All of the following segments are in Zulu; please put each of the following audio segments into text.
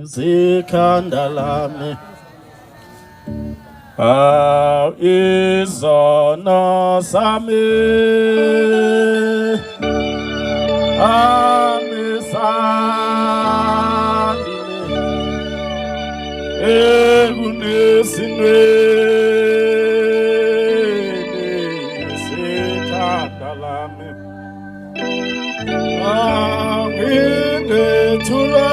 Zikhanda lami. Aw izono sami amisandile ekunesinweni sekhanda lami angingethula.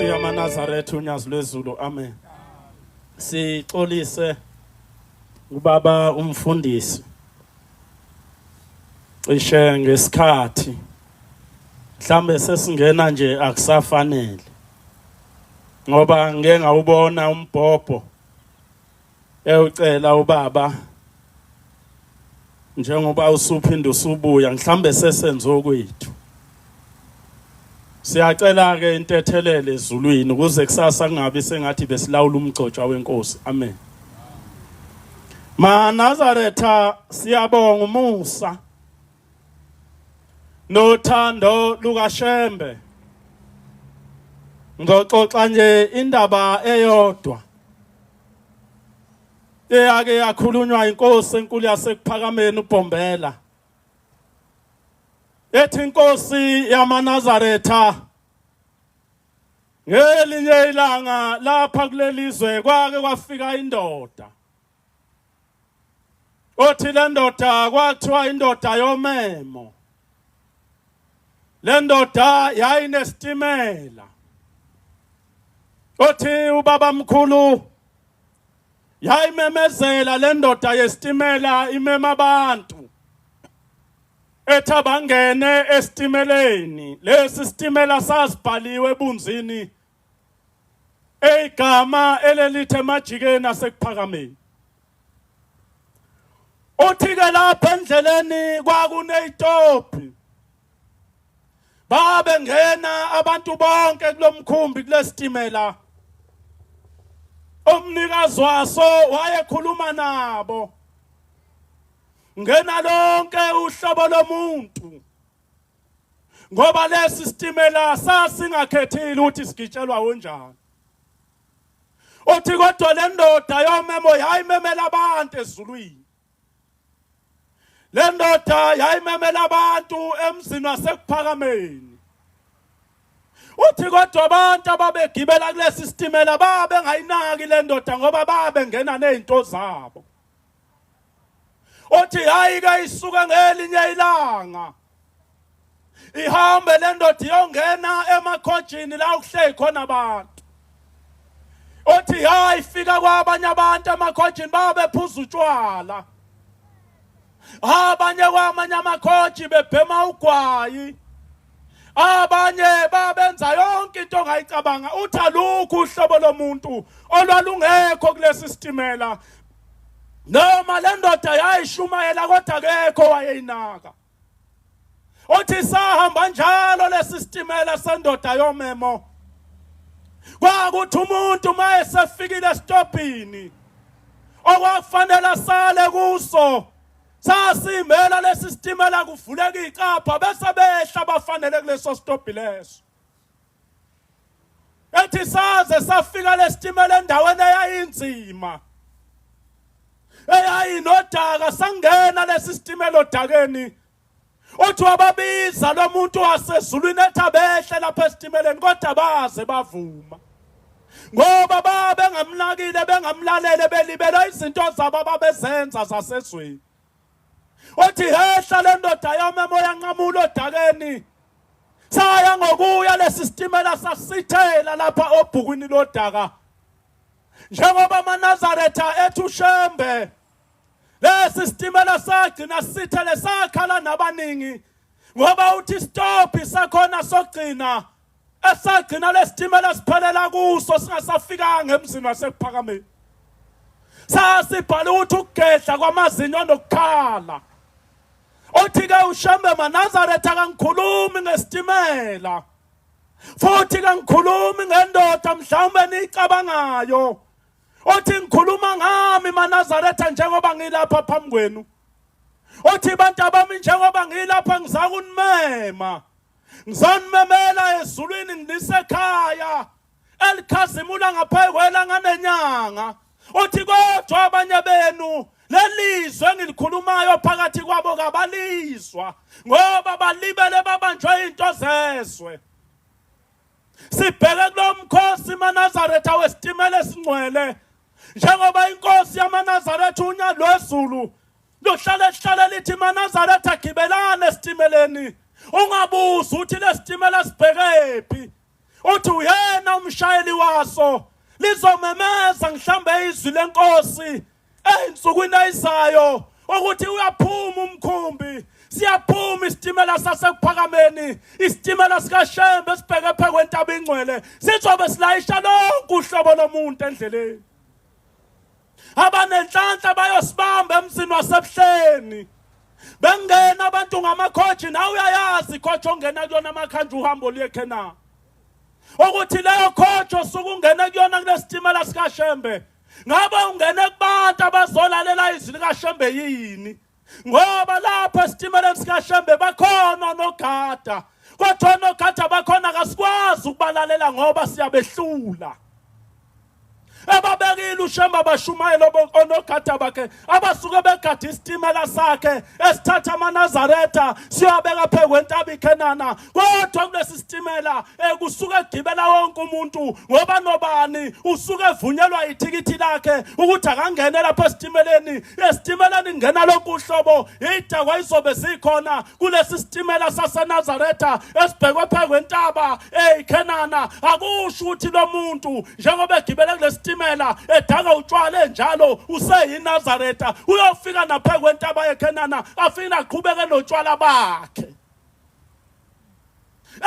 YamaNazaretha unyazi lwezulu, amen. Sixolise ubaba umfundisi cishe ngesikhathi mhlambe sesingena nje akusafanele, ngoba ngike ngawubona umbhobho ewucela ubaba njengoba usuphinda usubuya, mhlambe sesenze okwethu. Siyacela ke intethelele ezulwini ukuze kusasa kungabi sengathi besilawula umgcotshwa wenkosi, amen. MaNazaretha, siyabonga umusa nothando lukaShembe. Ngizoxoxa nje indaba eyodwa eyake yakhulunywa inkosi enkulu yasekuphakameni uBhombela, ethi inkosi yamaNazaretha ngelinye ilanga lapha kulelizwe kwake kwafika indoda, othi le ndoda kwathiwa indoda yomemo. Le ndoda yayinesitimela, othi ubaba mkhulu yayimemezela le ndoda yesitimela, imema abantu ethi abangene esitimeleni. Lesi sitimela sasibhaliwe ebunzini eyigama elelithe emajikeni asekuphakameni. Uthi ke lapha endleleni kwakuneyitopi, babengena abantu bonke kulomkhumbi, kulesitimela. Umnikazi waso wayekhuluma nabo, ngena lonke uhlobo lomuntu, ngoba lesi sitimela sasingakhethile ukuthi sigitshelwa unjani. Uthi kodwa le ndoda yomemo yayimemela abantu ezulwini. Le ndoda yayimemela abantu emzini wasekuphakameni. Uthi kodwa abantu ababegibela kulesi sitimela babengayinaki le ndoda ngoba babengena nezinto zabo. Uthi hayi ke isuke ngelinye ilanga Ihambe le ndoda iyongena emakhojini la kuhlezi khona abantu. Othi hayi fika kwabanye abantu emakhojini babephuza utshwala. Abanye kwamanye amakhoji bebhema ugwayi. Abanye babenza yonke into ongayicabanga. Uthi alukho uhlobo lomuntu olwalungekho kulesi sitimela. Noma le ndoda yayishumayela kodwa akekho wayeyinaka. Uthi sahamba njalo lesi sitimela sendoda yomemo. Kwakuthi umuntu uma esefikile esitobhini okwakufanele asale kuso sasimela lesi sitimela kuvuleka icapha bese behla bafanele kuleso stobhi leso. Ethi saze safika lesitimela endaweni eyayinzima eyayinodaka sangena lesi sitimela odakeni. Uthi wababiza lo muntu wasezulwini ethi abehle lapha esitimeleni kodwa baze bavuma ngoba babengamnakile bengamlalele belibele izinto zabo ababezenza zasezweni. Uthi hehla le ndoda yami emoya nqamula odakeni saya ngokuya lesi sitimela sasithela lapha obhukwini lodaka njengoba amaNazaretha ethi uShembe lesi sitimela sagcina sithele sakhala nabaningi ngoba uthi stop sakhona sokugcina esagcina lesitimela siphelela kuso singasafikanga emzini wasekuphakameni. Sasibhala ukuthi ukugedla kwamazinyo nokukhala. Uthi ke uShembe maNazaretha kangikhulumi ngesitimela futhi kangikhulumi ngendoda mhlawumbe niyicabangayo. Uthi ngikhuluma ngami maNazaretha njengoba ngilapha phambi kwenu. Uthi bantu abami njengoba ngilapha ngizakunimema. Ngizonimemela ezulwini nginisekhaya elikhazimula ngaphezu kwelanga nenyanga. Uthi kodwa abanye benu lelizwe engilikhulumayo phakathi kwabo kabalizwa ngoba balibele babanjwe into zezwe. Sibheke kulo mkhosi maNazaretha wesitimela esingcwele njengoba inkosi yamaNazaretha uNyazi lwezulu Luhlale hlale lithi maNazaretha gibelani esitimeleni. Ungabuzi ukuthi lesitimela sibhekephi. Uthi uyena umshayeli waso. Lizomemeza mhlambe izwi lenkosi eyinsukwini eyizayo ukuthi uyaphuma umkhumbi. Siyaphuma isitimela sasekuphakameni, isitimela sikaShembe sibheke phe kwentaba ingcwele. Sizobe silayisha lonke uhlobo lomuntu endleleni. Abanenhlanhla bayosibamba emzini wasebuhleni. Bengena abantu ngamakhoji nawe uyayazi ikhoji ongena kuyona amakhanja uhambo luye Canaan. Ukuthi leyo khoji osuke ungene kuyona kulesitimela sikaShembe ngabe ungene kubantu abazolalela izwi likaShembe yini? Ngoba lapha esitimeleni sikaShembe bakhona nogada, kodwa onogada bakhona kasikwazi ukubalalela ngoba siyabehlula. Ebabekile uShembe abashumayela onogada bakhe abasuke begada isitimela sakhe esithatha amaNazaretha siyobeka phezu kwentaba iKhenana. Kodwa kulesi sitimela kusuke egibela wonke umuntu ngoba nobani usuke evunyelwa ithikithi lakhe ukuthi akangene lapha esitimeleni. Esitimeleni kungena lonke uhlobo, idakwa izobe zikhona kulesi sitimela saseNazaretha esibhekwe phezu kwentaba eyiKhenana. Akusho ukuthi lo muntu njengoba egibele kulesitimela edaka utshwala enjalo useyiNazaretha, uyofika naphezu kwentaba yeKhenana afike aqhubeke notshwala bakhe.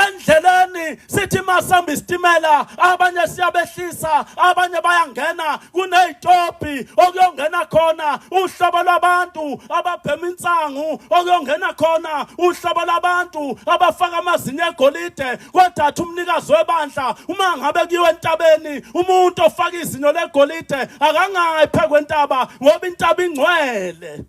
Endleleni sithi masihamba isitimela abanye siyabehlisa abanye bayangena kuney'tobhi okuyongena khona uhlobo lwabantu ababhema insangu okuyongena khona uhlobo lwabantu abafaka amazinyo egolide kodwa athi umnikazi webandla uma ngabe kuyiwe entabeni umuntu ofaka izinyo legolide akangayi phezu kwentaba ngoba intaba ingcwele.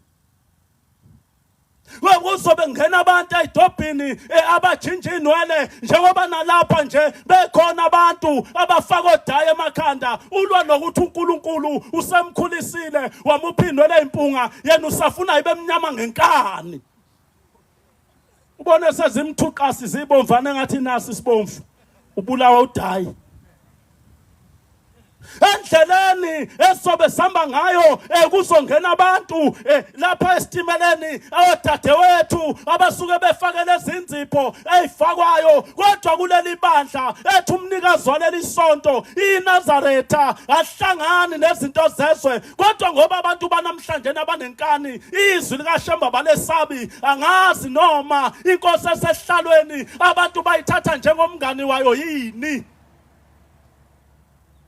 Kuzobe ngena abantu edobhini abajinja inwele njengoba nalapha nje bekhona abantu abafaka odayi emakhanda ulwa nokuthi uNkulunkulu usemkhulisile wamupha inwele impunga yena usafuna ibe mnyama ngenkani. Ubone sezimthuqasi zibomvana engathi nasi sibomvu ubulawa udayi. Endleleni esobe sihamba ngayo kuzongena abantu lapha esitimeleni, odadewethu abasuke befake lezinzipho eyifakwayo, kodwa kuleli bandla ethi umnikazi waleli sonto iNazaretha ahlangani nezinto zezwe. Kodwa ngoba abantu banamhlanje nabanenkani, izwi likaShemba balesabi. Angazi noma inkosi esehlalweni abantu bayithatha njengomngani wayo yini.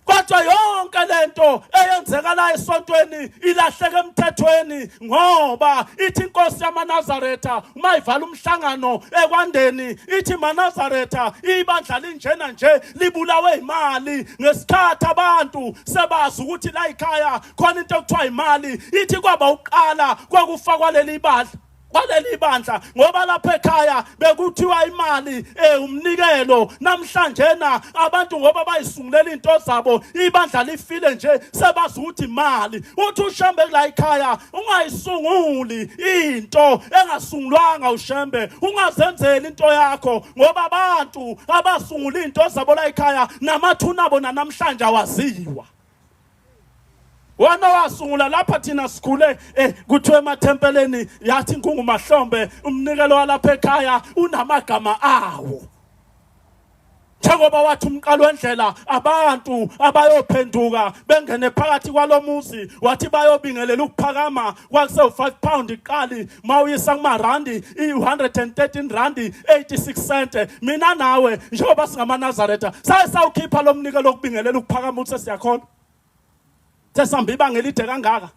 Kodwa yonke lento eyenzeka la esontweni ilahleka emthethweni, ngoba ithi inkosi yamaNazaretha uma ivala umhlangano ekwandeni ithi maNazaretha ibandla linjena nje libulawe imali, ngesikhathi abantu sebazi ukuthi la ekhaya khona into ekuthiwa imali. Ithi kwaba uqala kwakufakwa leli bandla kwaleli bandla, ngoba lapha ekhaya bekuthiwa imali umnikelo. Namhlanje na abantu ngoba bayisungulela into zabo, ibandla lifile nje, sebazi ukuthi imali. Uthi uShembe kula ekhaya ungayisunguli into engasungulwanga uShembe, ungazenzeli into yakho, ngoba abantu abasungula into zabo la ekhaya namathuna abo namhlanje awaziwa. Wena wasungula lapha, thina sikhule kuthiwe emathempeleni yathi inkungu mahlombe umnikelo walapha ekhaya unamagama awo. Njengoba wathi umqalo wendlela abantu abayophenduka bengene phakathi kwalomuzi, wathi bayobingelela ukuphakama, kwakuse 5 pound iqali, mawuyisa kumarandi i-113 randi 86 cent. Mina nawe njengoba singamaNazaretha saye sawukhipha lo mnikelo okubingelela ukuphakama, ukuthi sesiyakhona sesihamba ibanga elide kangaka.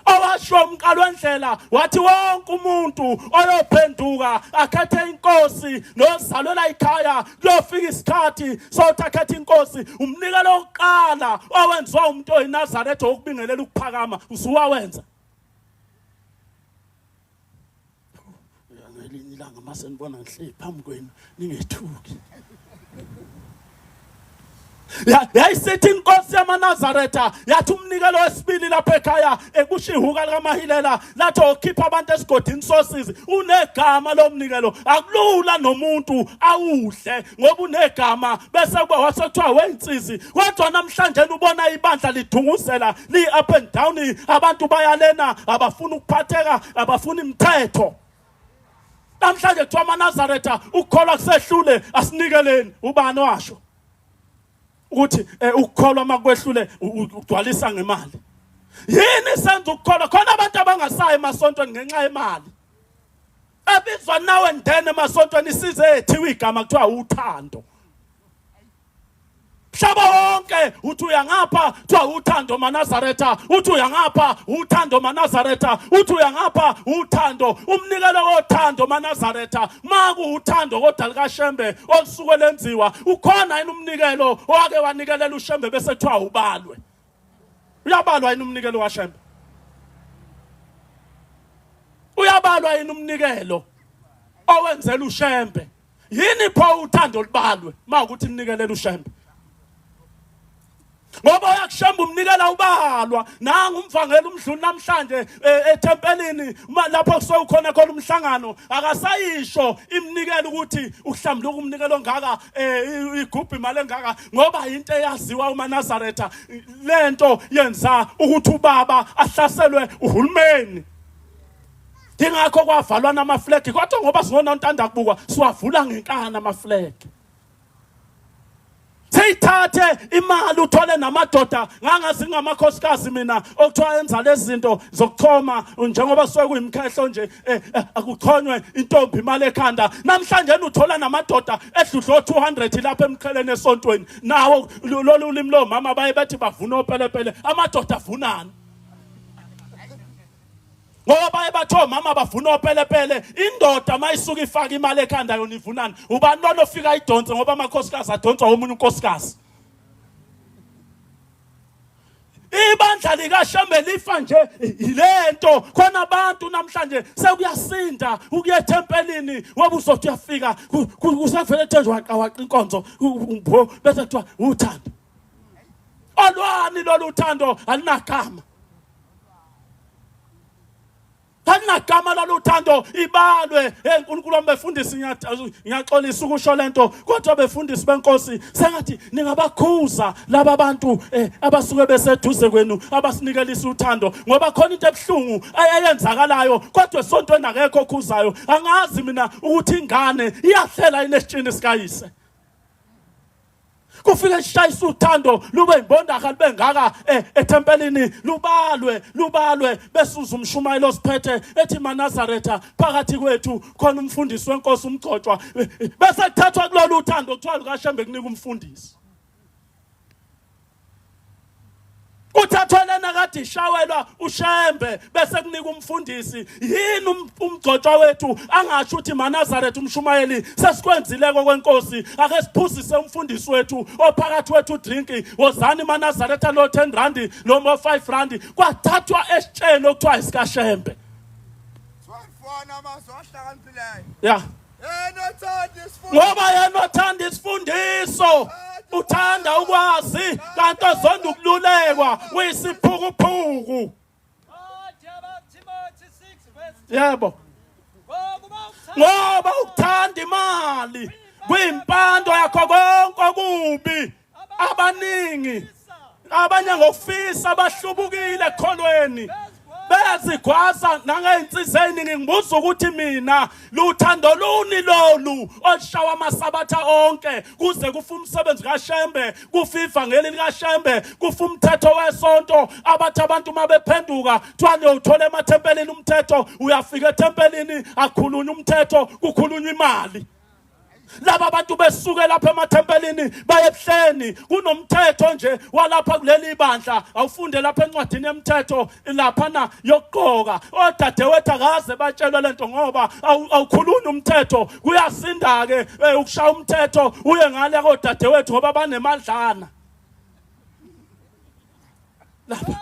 Owasho umqalo wendlela wathi wonke umuntu oyophenduka akhethe inkosi nozalwela ikhaya, kuyofika isikhathi sokuthi akhethe inkosi. Umnikelo wokuqala owenziwa umuntu oyiNazaretha wokubingelela ukuphakama usuwawenza. Ngelinye ilanga mase nibona ngihleli phambi kwenu ningethuki. Yayisithi inkosi yamaNazaretha yathi umnikelo wesibili lapha ekhaya ekusho ihuka likaMahilela lathi okhipha abantu esigodini sosizi unegama lomnikelo, akulula nomuntu awudle ngoba unegama, bese kuba wasekuthiwa wensizi. Kodwa namhlanje ubona ibandla lidunguzela li up and down, abantu bayalena, abafuna ukuphatheka, abafuna imithetho. Namhlanje kuthiwa amaNazaretha ukukholwa kusehlule, asinikeleni. Ubani washo ukuthi ukukholwa makwehlule ugcwalisa ngemali? Yini senza ukukholwa khona abantu abangasayi emasontweni ngenxa yemali ebizwa nawe ndene emasontweni, isize ethiwa igama kuthiwa uthando. Mhlaba wonke uthi uyangapha kuthiwa uthando maNazaretha, uthi uyangapha uthando maNazaretha, uthi uyangapha uthando, umnikelo wothando maNazaretha. Makuwuthando kodwa likaShembe olusuke lenziwa, ukhona yini umnikelo owake wanikelela uShembe bese kuthiwa ubalwe? Uyabalwa yini umnikelo kaShembe? Uyabalwa yini umnikelo owenzela uShembe? Yini pho uthando lubalwe mawukuthi nikelela uShembe? Ngoba uyakushemba umnikela ubalwa. Nangu umvangeli umdluli namhlanje ethempelini lapho kusuke ukhona khona umhlangano, akasayisho iminikelo ukuthi ukuhlambuluka umnikelo ongaka, igubhu imali engaka, ngoba into eyaziwa umaNazaretha lento yenza ukuthi ubaba ahlaselwe uhulumeni. Ingakho kwavalwa namaflegi, kodwa ngoba singona ntanda kubukwa siwavula ngenkani amaflegi. Seyithathe imali uthole namadoda ngangazi ngamakhosikazi mina okuthiwa enza lezi zinto zokuchoma, njengoba suke kuyimkhehlo nje, akuchonywe intombi imali ekhanda. Namhlanje uthola namadoda edludlo 200 lapha emqheleni esontweni, nawo lolu ulimi lomama baye bathi bavuna opelepele, amadoda avunani? Ngoba baye bathi omama bavuna opelepele, indoda mayisuka ifaka imali ekhanda yona ivunani? Ubani lona ofika idonse? Ngoba amakhosikazi adonswa omunye unkosikazi. Ibandla likaShembe lifa nje yilento khona. Abantu namhlanje sekuyasinda ukuya ethempelini, ngoba uzothi uyafika kusavele ethenjwa waqa waqa inkonzo, bese kuthiwa uthando olwani lolu thando alinagama. Alinagama loluthando ibalwe. Hey uNkulunkulu wami, befundisi, ngiyaxolisa ukusho lento, kodwa befundisi benkosi, sengathi ningabakhuza laba bantu abasuke beseduze kwenu abasinikelisa uthando, ngoba khona into ebuhlungu eyenzakalayo kodwa esontweni akekho okhuzayo. Angazi mina ukuthi ingane iyahlela yini esitshini sikayise. Kufike kushayisa uthando lube imbondaha lube ngaka ethempelini, lubalwe lubalwe, besuza umshumayelo osiphethe ethi maNazaretha phakathi kwethu khona umfundisi wenkosi umgcotshwa, bese kuthathwa kulolu uthando kuthiwa lukaShembe kunika umfundisi. Kuthathwa lena kade ishawelwa uShembe bese kunika umfundisi. Yini umgcotshwa wethu angasho ukuthi maNazaretha umshumayeli sesikwenzileko kwenkosi, ake siphuzise umfundisi wethu ophakathi wethu drink, wozani maNazaretha lo 10 rand noma 5 rand. Kwathathwa esitsheni okuthiwa isikaShembe. Ya, ngoba yena othanda isifundiso uthanda ukwazi, kanti ozonda ukululekwa uyisiphukuphuku. Yebo, ngoba ukuthanda imali kuyimpando yakho konke okubi. Abaningi abanye ngokufisa bahlubukile ekholweni, bezigwaza nangey'nsiza ey'ningi. Ngibuza ukuthi mina luthando luni lolu olushawa amasabatha onke kuze kufe umsebenzi kaShembe, kufe ivangeli likaShembe, kufe umthetho wesonto, abathi abantu uma bephenduka kuthiwa niyowuthola emathempelini umthetho. Uyafika ethempelini akhulunywa umthetho, kukhulunywa imali. Laba bantu besuke lapha emathempelini baye ebuhleni. Kunomthetho nje walapha kuleli bandla, awufunde lapha encwadini yemthetho laphana yokugqoka. Odadewethu akaze batshelwe lento ngoba awukhuluni umthetho. Kuyasinda-ke ukushaya umthetho uye ngale kodadewethu ngoba banemadlana lapha.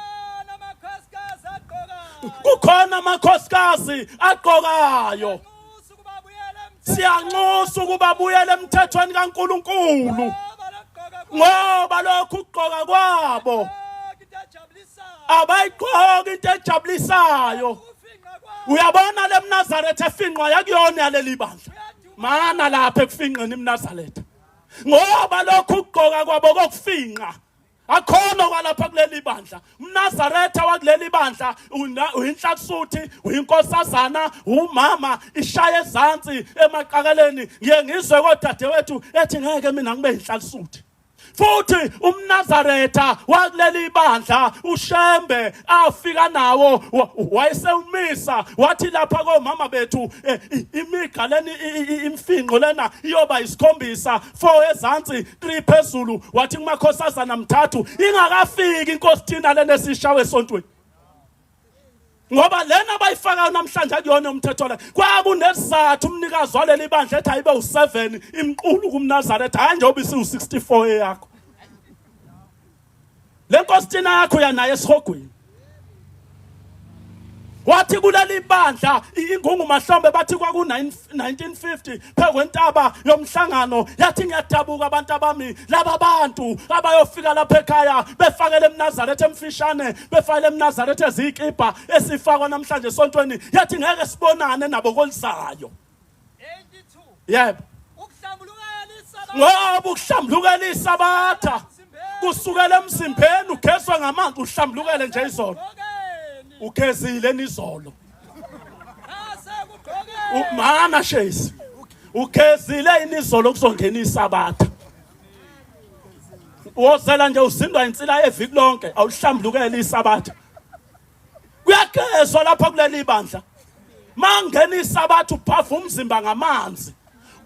Kukhona amakhosikazi agqokayo. Siyanxusa ukuba buyele emthethweni kaNkuluNkulu, ngoba lokhu kugqoka kwabo abayigqoki into ejabulisayo. Uyabona le mNazaretha efinqwa yakuyona yaleli bandla, mana lapha ekufinqeni imNazaretha, ngoba lokhu kugqoka kwabo kokufinqa akhona kwalapha kuleli bandla. UmNazaretha wakuleli bandla uyinhlakusuthi, uyinkosazana, umama ishaya ezansi emaqakeleni. Ngiye ngizwe kodadewethu ethi ngeke mina ngibe yinhlakusuthi. Futhi umNazaretha wakuleli bandla uShembe afika nawo wayesewumisa, wathi lapha komama bethu imigqa lena, imfinqo lena iyoba isikhombisa, 4 ezansi, 3 phezulu. Wathi kumakhosazana mthathu, ingakafiki inkosi thina lena esishawe esontweni, ngoba lena abayifakayo namhlanje akuyona umthetho le. Kwakunesizathu umnikazi waleli bandla ethi ayibe u7 imqulu kumNazaretha, hayi njengoba isiwu64 eyakho le nkosi thina yakho yanayo esihogweni. Wathi kuleli bandla ingungu mahlombe bathi kwaku 1950 phekwentaba yomhlangano, yathi ngiyadabuka abantu abami, laba bantu abayofika lapha ekhaya befakele eMnazaretha emfishane, befakele eMnazaretha ezikibha esifakwa namhlanje esontweni, yathi ngeke sibonane nabo kolizayo. Yebo, ngoba ukuhlambulukela isabatha kusukela emzimbeni, ugezwa ngamanzi, uhlambulukele nje izolo, ugezile nizolo mana shesi, ugezile inizolo kuzongena isabatha. Wozela nje usindwa insila eviki lonke, awuhlambulukele isabatha. Kuyagezwa lapha kuleli bandla, mangena isabatha ubhafa umzimba ngamanzi,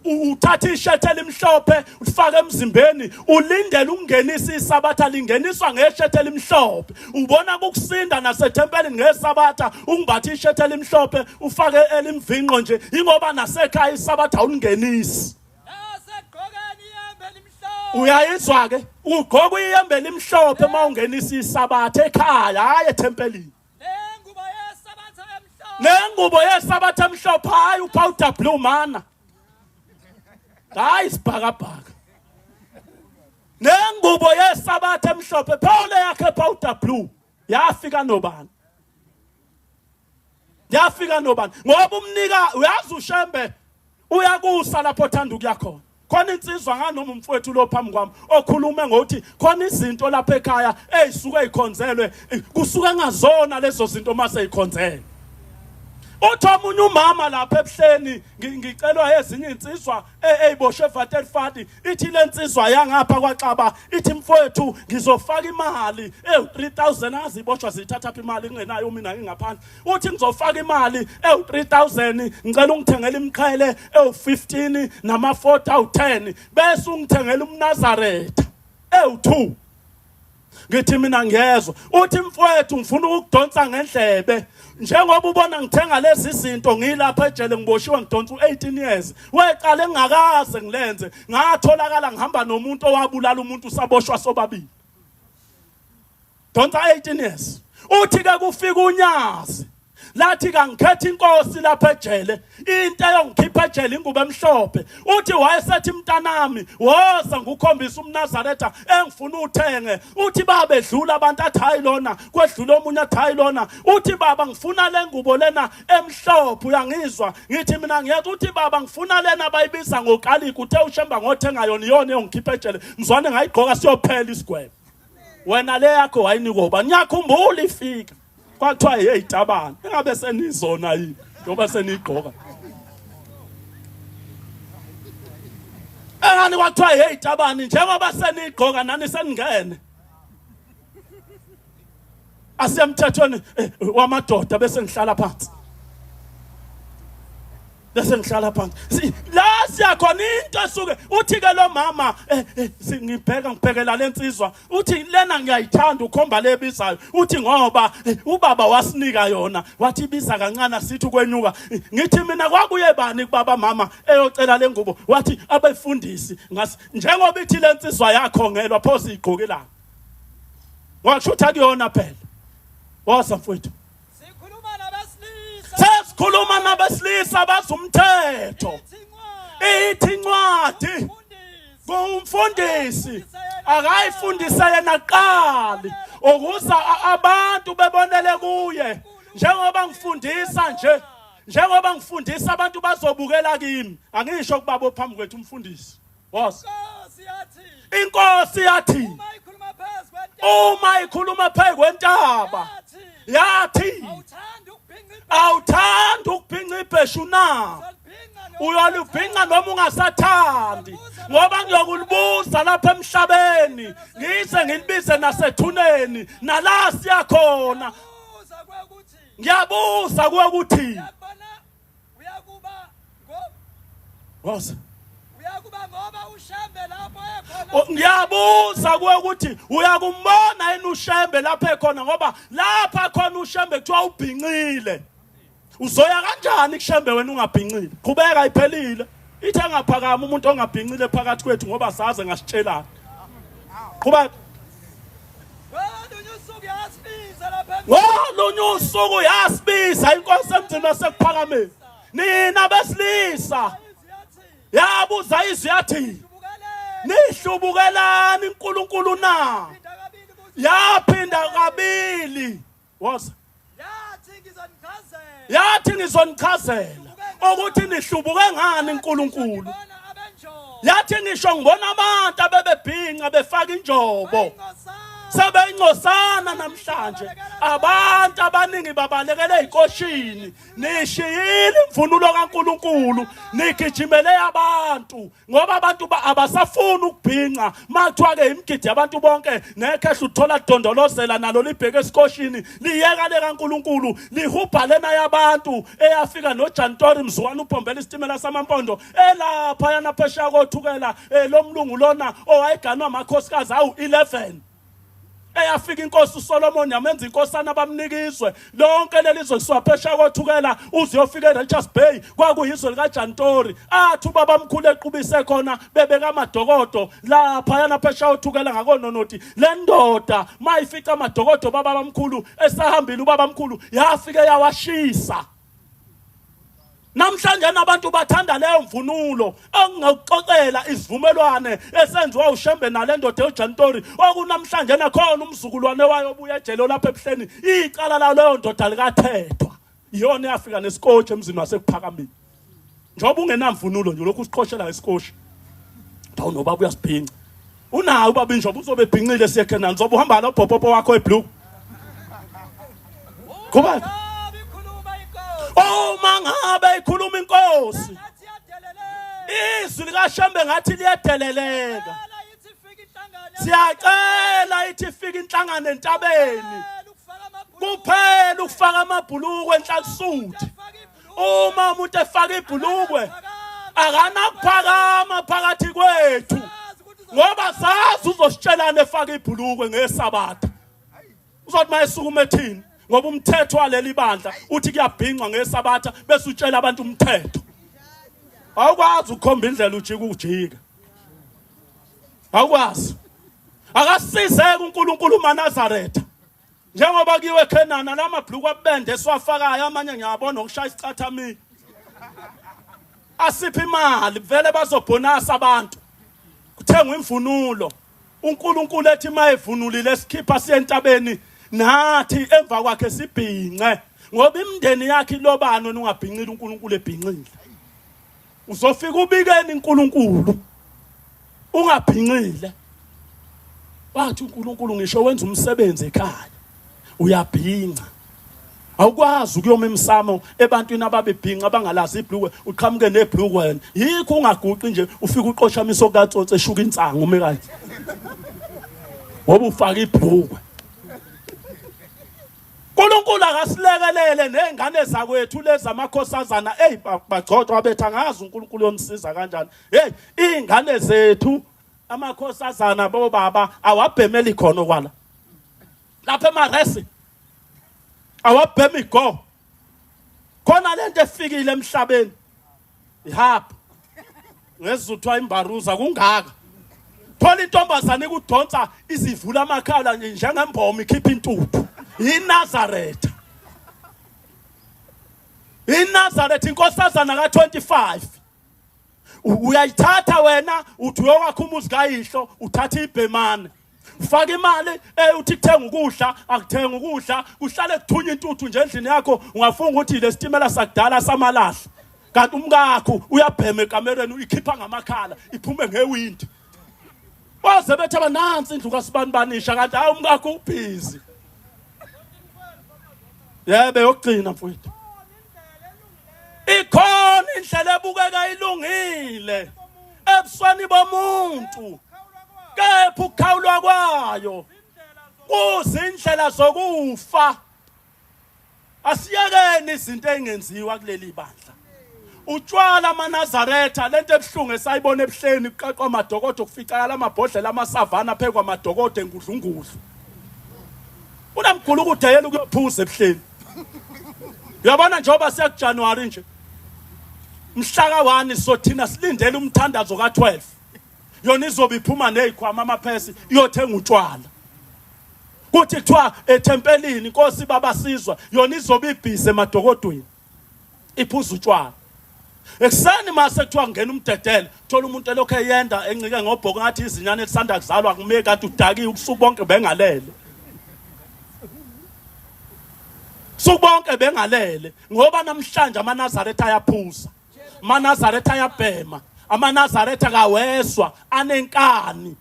uthatha ishethe elimhlophe ufake emzimbeni, ulindele ukungenisa isabatha. Lingeniswa ngeshethe elimhlophe. Ubona kukusinda nasethempelini ngesabatha ungibatha ishethe elimhlophe ufake elimvinqo nje, ingoba nasekhaya isabatha awulingenisi. Uyayizwa ke, ugqoka iyembe elimhlophe uma ungenisa isabatha ekhaya, hayi ethempelini. Nengubo yesabatha emhlophe, hayi upowder blue mana, hayi isibhakabhaka. Nengubo yesabatha emhlophe, phole yakhe powder blue yafika nobani? Yafika nobani? Ngoba umnika uyazi uShembe uyakusa lapho othanda ukuya khona. Khona insizwa nganoma umfowethu lo phambi kwami okhulume ngokuthi khona izinto lapha ekhaya ezisuke ikhonzelwe kusuke ngazona lezo zinto mase ikhonzelwe. Uthi omunye umama lapha ebuhleni ngicelwa ezinye insizwa eyiboshwe eVaterfati ithi lensizwa yangapha kwaXaba ithi mfowethu ngizofaka imali ewu3000 aziboshwa zithatha phi imali ngingenayo mina ngingaphandle uthi ngizofaka imali ewu3000 ngicela ungithengele imiqhele ewu15 nama-40 awu10 bese ungithengela umNazaretha ewu2 ngithi mina ngiyezwa uthi mfowethu ngifuna ukukudonsa ngendlebe njengoba ubona ngithenga lezi zinto ngilapha ejele ngiboshiwe ngidonsa u-18 years weqala engingakaze ngilenze ngatholakala ngihamba nomuntu owabulala umuntu usaboshwa sobabili donsa 18 years uthi ke kufika unyazi lathi kangikhethe inkosi lapha ejele into eyongikhipha ejele ingubo emhlophe uthi wayesethi mntanami woza ngikukhombisa umnazaretha engifuna uthenge uthi baba edlula abantu athi hayi lona kwedlula omunye athi hayi lona uthi baba ngifuna le ngubo lena emhlophe uyangizwa ngithi mina ngiyeza uthi baba ngifuna lena bayibiza ngokalika uthe ushemba ngothenga yona iyona eyongikhipha ejele mzwane ngayigqoka siyophela isigwebo wena le yakho wayinikwa ubani ngiyakhumbula ifika kwathiwa hey tabane engabe senizona yini njengoba seniyigqoka engani kwathiwa hey tabane njengoba seniyigqoka nani seningene asemthethweni eh, wamadoda bese ngihlala phansi bese ngihlala phansi la siyakhona into esuke uthi ke lo mama eh, eh, ngibheka ngibhekela lensizwa uthi lena ngiyayithanda ukhomba lebizayo uthi ngoba eh, ubaba wasinika yona wathi ibiza kancane sithi ukwenyuka ngithi mina kwakuye bani kubaba mama eyocela lengubo wathi abefundisi ngasi njengoba ithi lensizwa yakho ngelwa pho siyigqokelana washo ukuthi akuyona phela woza mfowethu Sikhuluma nabesilisa. Sesikhuluma nabesilisa bazumthetho. Ithi incwadi kumfundisi akayifundise yena qali ukuze abantu bebonele kuye njengoba ngifundisa nje njengoba ngifundisa abantu bazobukela kimi angisho kubaba ophambi kwethu umfundisi Boss. Inkosi yathi Inkosi yathi uma ikhuluma phezu kwentaba uma ikhuluma phezu kwentaba yathi awuthanda awuthandi ukubhinca ibheshu na uyolubhinca noma ungasathandi ngoba ngiyokulibuza lapha emhlabeni ngize ngilibize nasethuneni nala siyakhona ngiyabuza kuwe ukuthi Uyakuba ngo Woza. Uyakuba ngoba uShembe lapho ekhona. Ngiyabuza kuwe ukuthi uyakumbona yini uShembe lapho ekhona ngoba lapha khona uShembe kuthiwa ubhincile. Uzoya kanjani kuShembe wena ungabhincile? Qhubeka iphelile. Ithe engaphakama umuntu ongabhincile phakathi kwethu ngoba saze ngasitshelana. Qhubeka. Ngolunye usuku yasibiza lapha Ngolunye usuku yasibiza inkosi emzini wasekuphakameni. Nina besilisa yabuza izwi yathi nihlubukelani uNkulunkulu na? Yaphinda kabili. Woza. Yathi ngizonichazela. Yathi ngizonichazela ukuthi nihlubuke ngani uNkulunkulu. Yathi ngisho ngibona abantu abebebhinca befaka injobo. Sebeyingcosana namhlanje. Abantu abaningi babalekele ezikoshini. Nishiyile imvunulo kaNkulunkulu, nigijimele abantu. ngoba abantu abasafuni ukubhinca makuthiwa ke imigidi yabantu bonke nekhehla uthola dondolozela nalo libheke esikoshini liyeka le kaNkuluNkulu lihubha lena yabantu eyafika noJantori mzukwana ubhombela isitimela samampondo elapha yana phesheya kothukela eh, lomlungu lona owayeganwa amakhosikazi awu-11 eyafika inkosi uSolomon yamenza inkosana bamnika izwe lonke leli zwe kusuka phesheya kothukela uze uyofika eRichards Bay kwakuyizwe likaJantori athi ubabamkhulu equbise khona bebeka amadokodo laphayana phesheya kothukela ngakononoti le ndoda mayifica amadokodo baba bamkhulu esahambile ubabamkhulu yafike yawashisa Namhlanje nabantu bathanda leyo mvunulo engingakuxoxela isivumelwane esenziwa uShembe nale ndoda uJantori okunamhlanje nakhona umzukulwane wayo obuya ejele lapha ebuhleni icala laleyo ndoda likathethwa. Iyona eyafika nesikotshi emzini waseKuphakameni. Njengoba ungenamvunulo nje lokhu usiqoshela ngesikotshi. Hawu nobaba uyasibhinca. Unawo ubaba injoba uzobe ebhincile siye Canaan uzobe uhamba lo bhopopo wakho eblue. Kuba Ngabe ikhuluma inkosi. uma ngabe ikhuluma inkosi Ngathi iyadeleleka. izwi likaShembe ngathi liyadeleleka. Cela ithi ifike inhlangano. Siyacela ithi ifike inhlangano entabeni. Kuphela ukufaka amabhulukwe. Kuphela ukufaka amabhulukwe enhlalisuthi. Afake ibhulukwe. Uma umuntu efaka ibhulukwe akanakuphakama phakathi kwethu Sazi ukuthi uzobe ngoba sazi uzositshelana efaka ibhulukwe ngesabatha. Uzothi mayesukuma ethini ngoba umthetho waleli bandla uthi kuyabhincwa ngesabatha bese utshela abantu umthetho. Awukwazi ukukhomba indlela ujika ujika. Awukwazi. Akasizeke uNkulunkulu uManazaretha. Njengoba kuyiwe eKhenana lamabhluku abende esiwafakayo amanye ngiyabona okushaya isicathamiya. Asiphi imali vele bazobhonasa abantu. Kuthengwa imvunulo. uNkulunkulu ethi mayevunulile esikhipha siye entabeni nathi emva kwakhe sibhince ngoba imindeni yakhe ilobani wena ungabhincile uNkulunkulu ebhincile. Uzofika ubikeni uNkulunkulu ungabhincile. Wathi uNkulunkulu ngisho wenza umsebenzi ekhaya uyabhinca. Awukwazi ukuyoma emsamo ebantwini ababebhinca abangalazi ibhlukwe uqhamuke nebhlukwe wena. Yikho ungaguqi nje ufike uqoshamisa okatsotsi eshuka insangu ume kanje. Ngoba ufaka ibhlukwe. uNkulunkulu akasilekelele nezingane zakwethu lezi amakhosazana hey bagcotshwa bethu angazi uNkulunkulu uyonisiza kanjani hey izingane zethu amakhosazana bobaba awabhemeli khona okwala lapha emaresi awabhemi go khona lento efikile emhlabeni ihapha ngezuthwa imbaruza kungaka thola intombazane ikudonsa izivula amakhala nje njengemboma ikhipha intuthu iNazaretha iNazaretha inkosazana ka25 uyayithatha wena uthi uyokwakha umuzi kayihlo uthatha ibhemane ufaka imali eh uthi kuthenga ukudla akuthenga ukudla kuhlale kuthunya intuthu nje endlini yakho ungafunga ukuthi lesitimela sakudala samalahle kanti umkakho uyabhema ekamereni uyikhipha ngamakhala iphume ngewindi baze bethe banansi indlu kasibanibanisha kanti hayi umkakho ubhizi yebe yokugcina mfowethu ikhona indlela ebukeka ilungile ebusweni bomuntu kepha ukukhawulwa kwayo kuzindlela zokufa. Asiyekeni izinto ezingenziwa kuleli bandla. Utshwala amaNazaretha lento ebuhlungu esayibona ebuhleni kuqaqwa amadokodo kuficakala amabhodlela amasavana phekwa amadokodo engudlungudlu. Unamgulukude yena ukuyophuza ebuhleni. Uyabona njengoba siya kuJanuary nje. Mhla ka-1 sothina silindele umthandazo ka-12. Yona izobe iphuma nezikhwama amaphesi iyothenga utshwala. Kuthi kuthiwa ethempelini inkosi babasizwa yona izobe ibhizi emadokodweni iphuza utshwala. Ekuseni mase kuthiwa ngena umdedele thola umuntu elokhu eyenda encike ngobhoko ngathi izinyane elisanda kuzalwa kume kanti udakiwe ubusuku bonke bengalele. Suku bonke bengalele ngoba namhlanje amaNazaretha ayaphuza. AmaNazaretha ayabhema. AmaNazaretha kawezwa anenkani.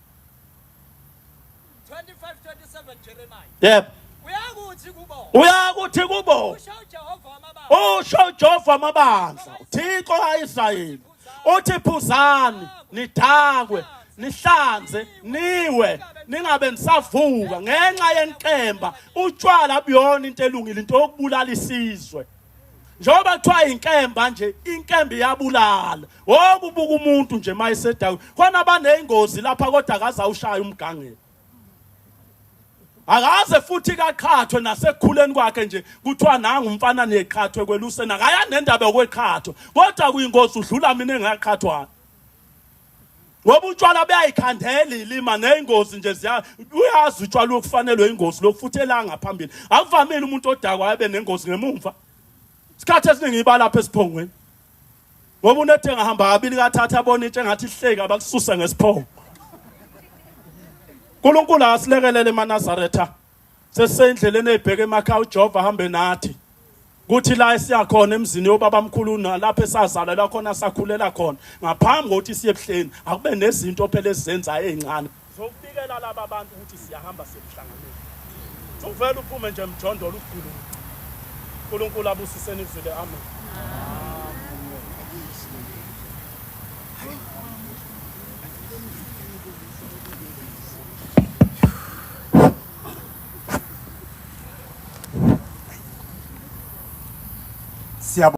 25:27 Jeremiah. Yebo. Uyakuthi kubo. Uyakuthi kubo. Usho uJehova wamabandla. Usho uJehova wamabandla, uThixo kaIsrayeli. Uthi phuzani, nidakwe, nihlanze, niwe, ningabe nisavuka ngenxa yenkemba. Utshwala buyona into elungile, into yokubulala isizwe. Njengoba kuthiwa inkemba nje, inkemba iyabulala. Wokubuka umuntu nje mayesedakiwe. Khona baneyingozi lapha kodwa akaze awushaya umgangelo. Akaze futhi kaqhathwe nasekukhuleni kwakhe nje kuthiwa nangu umfana neqhathwe kweluseni akaya nendaba yokweqhathwa kodwa kuyingozi udlula mina engaqhathwayo. Ngoba utshwala buyayikhandela ilima nezingozi nje ziya uyazi utshwala ukufanelwe ingozi lokhu futhi elanga phambili. Akuvamile umuntu odakwa abe nengozi ngemumva. Isikhathi esiningi iba lapha esiphongweni. Ngoba unethe engahamba kabili kathatha abona into engathi ihleki abakususe ngesiphongo. uNkulunkulu akasilekelele emaNazaretha. Sesendleleni ebheke emakhaya uJehova hambe nathi. Kuthi la esiya khona emzini yobabamkhulu nalapho esazalelwa khona sakhulela khona ngaphambi kokuthi siye ebuhleni akube nezinto phela esizenzayo ezincane zokubikela laba bantu ukuthi siyahamba siye emhlanganweni. Uvele uphume nje mjondolo ugulukuqu. uNkulunkulu abusiseni izwi amen. Siyabonga.